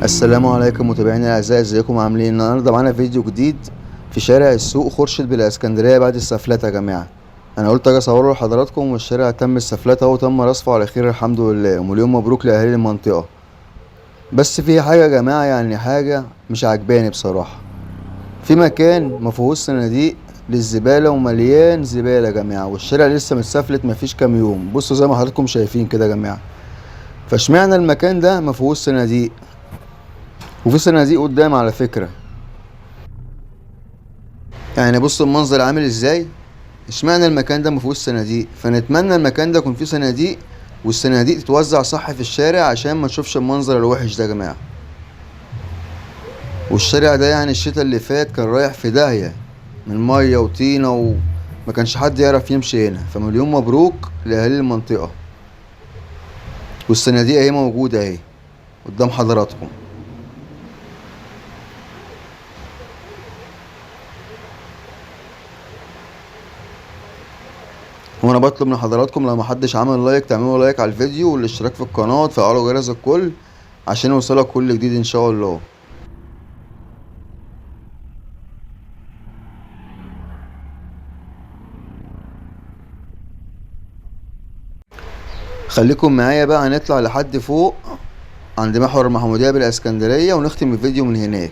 السلام عليكم متابعينا الاعزاء، ازيكم عاملين؟ النهارده معانا فيديو جديد في شارع السوق خورشيد بالاسكندرية بعد السفلته يا جماعة. انا قلت اجي اصوره لحضراتكم، والشارع تم السفلته اهو، تم رصفه على خير الحمد لله، ومليون مبروك لاهالي المنطقة. بس في حاجة يا جماعة، يعني حاجة مش عجباني بصراحة. في مكان ما فيهوش صناديق للزباله ومليان زبالة يا جماعة، والشارع لسه متسفلت مفيش كام يوم. بصوا زي ما حضراتكم شايفين كده يا جماعة، فاشمعنى المكان ده ما فيهوش صناديق؟ وفي صناديق قدام على فكرة. يعني بصوا المنظر عامل ازاي. اشمعنى المكان ده ما فيهوش صناديق؟ فنتمنى المكان ده يكون فيه صناديق، والصناديق تتوزع صح في الشارع عشان ما نشوفش المنظر الوحش ده يا جماعة. والشارع ده يعني الشتاء اللي فات كان رايح في داهية من مية وطينة، وما كانش حد يعرف يمشي هنا. فمليون مبروك لأهالي المنطقة. والصناديق اهي موجودة اهي قدام حضراتكم. وانا بطلب من حضراتكم لو محدش عمل لايك تعملوا لايك على الفيديو والاشتراك في القناة وتفعلوا جرس الكل عشان يوصلك كل جديد ان شاء الله. خليكم معايا بقى، هنطلع لحد فوق عند محور المحمودية بالاسكندرية ونختم الفيديو من هناك.